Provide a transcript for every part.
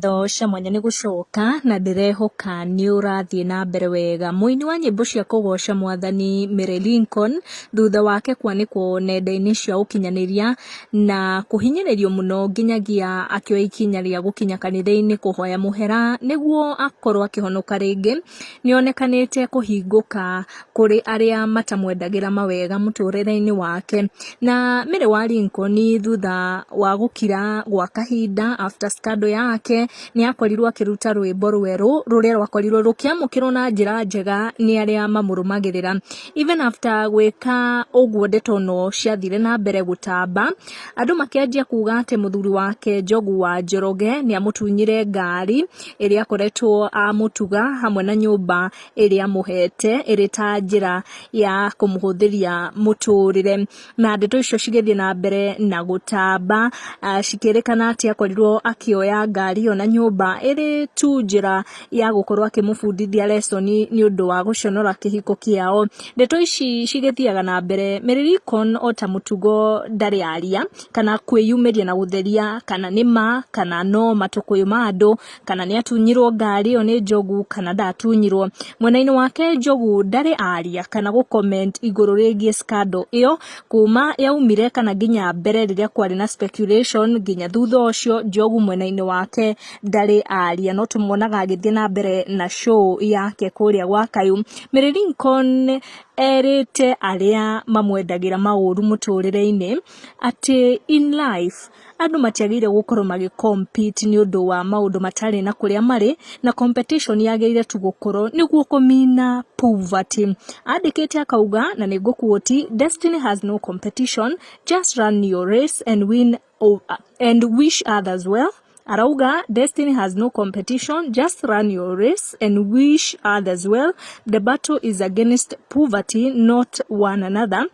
Ngatho cia mwanya nĩ gũcoka na ndĩrehoka nĩ ũrathiĩ na mbere wega. Mũini wa nyĩmbo cia kũgoca mwathani Mary Lincoln thutha wake kwanĩkwo nenda-inĩ cia ũkinyanĩria na kũhinyĩrĩrio mũno nginyagia akĩoya ikinya rĩa gũkinya kanitha-inĩ kũhoya mũhera nĩguo akorwo akĩhonoka rĩngĩ, nĩonekanĩte kũhingũka kũrĩ arĩa matamwendagĩra mawega mũtũrĩre-inĩ wake. Na Mary wa Lincoln thutha wa gũkira gwa kahinda after scandal yake, nĩ akorirwo akĩruta rwĩmbo rwerũ rũrĩa rwakorirwo rũkĩamũkĩrwo na njĩra njega nĩ arĩa mamũrũmagĩrĩra. Even after gwĩka ũguo ndeto no ciathire na mbere gũtamba, andũ makĩanjia kuga atĩ mũthuri wake Njogu wa Njoroge nĩ amũtunyire ngari ĩrĩa akoretwo amũtuga hamwe na nyũmba ĩrĩa amũhete ĩrĩ ta njĩra ya kũmũhũthĩria mũtũrĩre. Na ndeto icio cigĩthiĩ na mbere na gũtamba, cikĩrĩkana atĩ akorirwo akĩoya ngari ĩyo na nyũmba ĩrĩ tu njĩra ya gũkorwo akĩmũbundithia lesson nĩ ũndũ wa gũconora kĩhiko kĩao. Ndeto ici cigĩthiaga na mbere, Mary Lincoln o ta mũtugo ndarĩ aria kana kwĩyumĩria na gũtheria kana nĩ ma kana no matũkũyũ ma andũ, kana nĩ atunyirwo ngari ĩyo nĩ Njogu kana ndatunyirwo. Mwena-inĩ wake Njogu ndarĩ aria kana gũ comment igũrũ rĩgiĩ scandal ĩyo kuma yaumire kana nginya mbere rĩrĩa kwarĩ na speculation nginya thutha ũcio Njogu mwena-inĩ wake ndarĩ aria no tũmuonaga agĩthiĩ na mbere na show yake kũrĩa gwa Kayũ. Mary Lincoln erĩte arĩa mamwendagĩra maũru mũtũrĩre-inĩ atĩ in life andũ matiagĩrĩire gũkorwo magĩ compete nĩ ũndũ wa maũndũ matarĩ na kũrĩa marĩ, na competition yagĩrĩire tu gũkorwo nĩguo kũmina poverty. Andĩkĩte akauga na nĩ ngũ quote, "Destiny has no competition, just run your race and win and wish others well." Arauga, "Destiny has no competition, just run your race and wish others well. The battle is against poverty, not one another.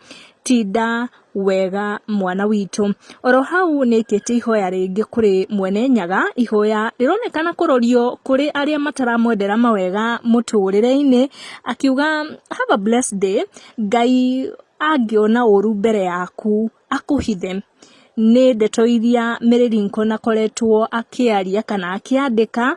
Tinda wega mwana witũ." Oro hau nĩ aikĩtie ihoya rĩngĩ kũrĩ Mwene Nyaga, ihoya rĩronekana kũrorio kũrĩ arĩa mataramwendera mawega mũtũrĩre-inĩ, akiuga, "Have a blessed day, Ngai angĩona ũru mbere yaku akũhithe." Nĩ ndeto iria Mary Lincoln akoretwo akĩaria kana akĩandĩka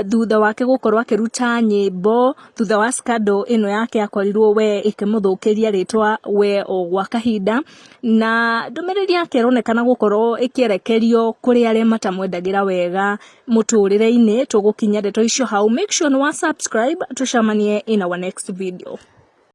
thutha wake gũkorwo akĩruta nyĩmbo thutha wa scandal ĩno yake akorirwo we ĩkĩmũthũkĩria rĩtwa we o gwa kahinda, na ndũmĩrĩri yake ĩronekana gũkorwo ĩkĩerekerio kũrĩ arĩa matamwendagĩra wega mũtũrĩre-inĩ. Tũgũkinyia ndeto icio hau. Make sure nĩ wa subscribe, tũcemanie in our next video.